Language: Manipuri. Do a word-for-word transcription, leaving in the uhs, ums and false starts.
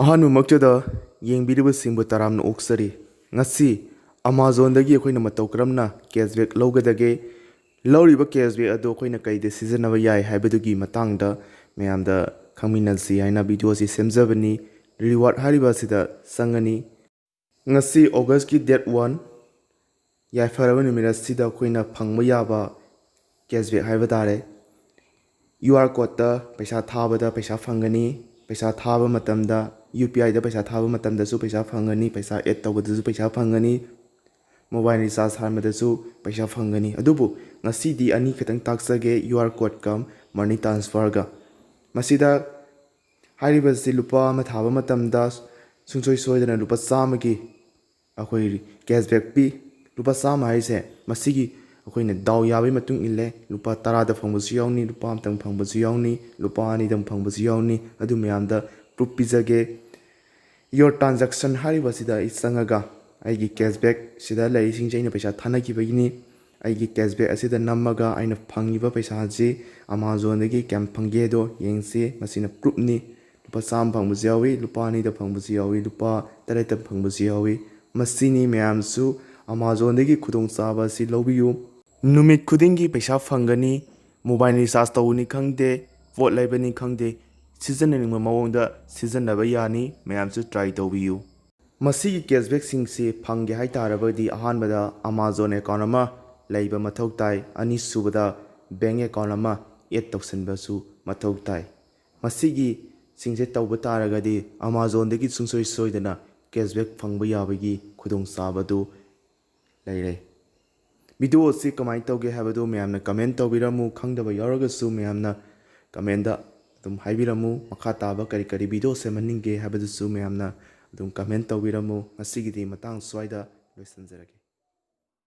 ꯑꯍꯥꯟꯕꯃꯛꯇꯗ ꯌꯦꯡꯕꯤꯔꯤꯕꯁꯤꯡꯕꯨ ꯇꯔꯥꯝꯅ ꯑꯣꯛꯆꯔꯤ꯫ ꯉꯁꯤ Amazonꯗꯒꯤ ꯑꯩꯈꯣꯏꯅ ꯃꯇꯧ ꯀꯔꯝꯅ cashback ꯂꯧꯒꯗꯒꯦ, ꯂꯧꯔꯤꯕ cashback ꯑꯗꯨ ꯑꯩꯈꯣꯏꯅ ꯀꯩꯗ ꯁꯤꯖꯤꯟꯅꯕ ꯌꯥꯏ ꯍꯥꯏꯕꯗꯨꯒꯤ ꯃꯇꯥꯡꯗ ꯃꯌꯥꯝꯗ ꯈꯪꯃꯤꯟꯅꯁꯤ ꯍꯥꯏꯅ video ꯑꯁꯤ ꯁꯦꯝꯖꯕꯅꯤ꯫ Reward ꯍꯥꯏꯔꯤꯕ ꯑꯁꯤꯗ ꯆꯪꯒꯅꯤ꯫ ꯉꯁꯤ Augustꯀꯤ date one, ꯌꯥꯏꯐꯔꯕ ꯅꯨꯃꯤꯠ ꯑꯁꯤꯗ ꯑꯩꯈꯣꯏꯅ ꯐꯪꯕ ꯌꯥꯕ cashback ꯍꯥꯏꯕ ꯇꯥꯔꯦ꯫ QR codeꯇ ꯄꯩꯁꯥ ꯊꯥꯕꯗ ꯄꯩꯁꯥ ꯐꯪꯒꯅꯤ꯫ ꯄꯩꯁꯥ ꯊꯥꯕ ꯃꯇꯝꯗ, UPIꯗ ꯄꯩꯁꯥ ꯊꯥꯕ ꯃꯇꯝꯗꯁꯨ ꯄꯩꯁꯥ ꯐꯪꯒꯅꯤ, ꯄꯩꯁꯥ add ꯇꯧꯕꯗꯁꯨ ꯄꯩꯁꯥ ꯐꯪꯒꯅꯤ, mobile recharge ꯍꯥꯟꯕꯗꯁꯨ ꯄꯩꯁꯥ ꯐꯪꯒꯅꯤ꯫ ꯑꯗꯨꯕꯨ ꯉꯁꯤꯗꯤ ꯑꯅꯤ ꯈꯛꯇꯪ ꯇꯥꯛꯆꯒꯦ, QR codeꯀ money transferꯒ꯫ ꯃꯁꯤꯗ ꯍꯥꯏꯔꯤꯕꯁꯤ ꯂꯨꯄꯥ ꯑꯃ ꯊꯥꯕ ꯃꯇꯝꯗ ꯁꯨꯡꯁꯣꯏ ꯁꯣꯏꯗꯅ ꯂꯨꯄꯥ ꯆꯥꯝꯃꯒꯤ ꯑꯩꯈꯣꯏ cashback ꯄꯤ꯫ ꯂꯨꯄꯥ ꯆꯥꯝꯃ ꯍꯥꯏꯁꯦ ꯃꯁꯤꯒꯤ ꯑꯩꯈꯣꯏꯅ ꯗꯥꯎ ꯌꯥꯕꯒꯤ ꯃꯇꯨꯡ ꯏꯜꯂꯦ꯫ ꯂꯨꯄꯥ ꯇꯔꯥꯗ ꯐꯪꯕꯁꯨ ꯌꯥꯎꯅꯤ, ꯂꯨꯄꯥ ꯑꯃꯇꯪ ꯐꯪꯕꯁꯨ ꯌꯥꯎꯅꯤ, ꯂꯨꯄꯥ ꯑꯅꯤꯗꯪ ꯐꯪꯕꯁꯨ ꯌꯥꯎꯅꯤ꯫ ꯑꯗꯨ ꯃꯌꯥꯝꯗ proof ꯄꯤꯖꯒꯦ꯫ Your transaction ꯍꯥꯏꯔꯤꯕꯁꯤꯗ ꯑꯩ ꯆꯪꯉꯒ ꯑꯩꯒꯤ cashback ꯁꯤꯗ ꯂꯩꯔꯤꯁꯤꯡꯁꯦ ꯑꯩꯅ ꯄꯩꯁꯥ ꯊꯥꯅꯈꯤꯕꯒꯤꯅꯤ꯫ ꯑꯩꯒꯤ cashback ꯑꯁꯤꯗ ꯅꯝꯃꯒ ꯑꯩꯅ ꯐꯪꯉꯤꯕ ꯄꯩꯁꯥꯁꯤ Amazonꯗꯒꯤ ꯀꯌꯥꯝ ꯐꯪꯒꯦꯗꯣ ꯌꯦꯡꯁꯤ꯫ ꯃꯁꯤꯅ proofꯅꯤ꯫ ꯂꯨꯄꯥ ꯆꯥꯝꯃ ꯐꯪꯕꯁꯨ ꯌꯥꯎꯏ, ꯂꯨꯄꯥ ꯑꯅꯤꯗ ꯐꯪꯕꯁꯨ ꯌꯥꯎꯏ, ꯂꯨꯄꯥ ꯇꯔꯦꯠꯇ ꯐꯪꯕꯁꯨ ꯌꯥꯎꯏ꯫ ꯃꯁꯤꯅꯤ ꯃꯌꯥꯝꯁꯨ Amazonꯗꯒꯤ ꯈꯨꯗꯣꯡꯆꯥꯕ ꯑꯁꯤ ꯂꯧꯕꯤꯌꯨ꯫ ꯅꯨꯃꯤꯠ ꯈꯨꯗꯤꯡꯒꯤ ꯄꯩꯁꯥ ꯐꯪꯒꯅꯤ꯫ Mobile recharge ꯇꯧꯕꯅꯤ ꯈꯪꯗꯦ, ꯄꯣꯠ ꯂꯩꯕꯅꯤ ꯈꯪꯗꯦ, ꯁꯤꯖꯤꯟꯅꯅꯤꯡꯕ ꯃꯑꯣꯡꯗ ꯁꯤꯖꯤꯟꯅꯕ ꯌꯥꯅꯤ꯫ ꯃꯌꯥꯝꯁꯨ try ꯇꯧꯕꯤꯌꯨ꯫ ꯃꯁꯤꯒꯤ cashbackꯁꯤꯡꯁꯤ ꯐꯪꯒꯦ ꯍꯥꯏ ꯇꯥꯔꯕꯗꯤ ꯑꯍꯥꯟꯕꯗ Amazon account ꯑꯃ ꯂꯩꯕ ꯃꯊꯧ ꯇꯥꯏ꯫ ꯑꯅꯤꯁꯨꯕꯗ bank account ꯑꯃ add ꯇꯧꯁꯤꯟꯕꯁꯨ ꯃꯊꯧ ꯇꯥꯏ꯫ ꯃꯁꯤꯒꯤ ꯁꯤꯡꯁꯦ ꯇꯧꯕ ꯇꯥꯔꯒꯗꯤ Amazonꯗꯒꯤ ꯁꯨꯡꯁꯣꯏ ꯁꯣꯏꯗꯅ cashback ꯐꯪꯕ ꯌꯥꯕꯒꯤ ꯈꯨꯗꯣꯡꯆꯥꯕꯗꯨ ꯂꯩꯔꯦ꯫ Video ꯑꯁꯤ ꯀꯃꯥꯏꯅ ꯇꯧꯒꯦ ꯍꯥꯏꯕꯗꯨ ꯃꯌꯥꯝꯅ comment ꯇꯧꯕꯤꯔꯝꯃꯨ꯫ ꯈꯪꯗꯕ ꯌꯥꯎꯔꯒꯁꯨ ꯃꯌꯥꯝꯅ commentꯇ ꯑꯗꯨꯝ ꯍꯥꯏꯕꯤꯔꯝꯃꯨ꯫ ꯃꯈꯥ ꯇꯥꯕ ꯀꯔꯤ ꯀꯔꯤ video ꯁꯦꯝꯍꯟꯅꯤꯡꯒꯦ ꯍꯥꯏꯕꯗꯨꯁꯨ ꯃꯌꯥꯝꯅ ꯑꯗꯨꯝ comment ꯇꯧꯕꯤꯔꯝꯃꯨ꯫ ꯉꯁꯤꯒꯤꯗꯤ ꯃꯇꯥꯡ ꯁ꯭ꯋꯥꯏꯗ ꯂꯣꯏꯁꯤꯟꯖꯔꯒꯦ꯫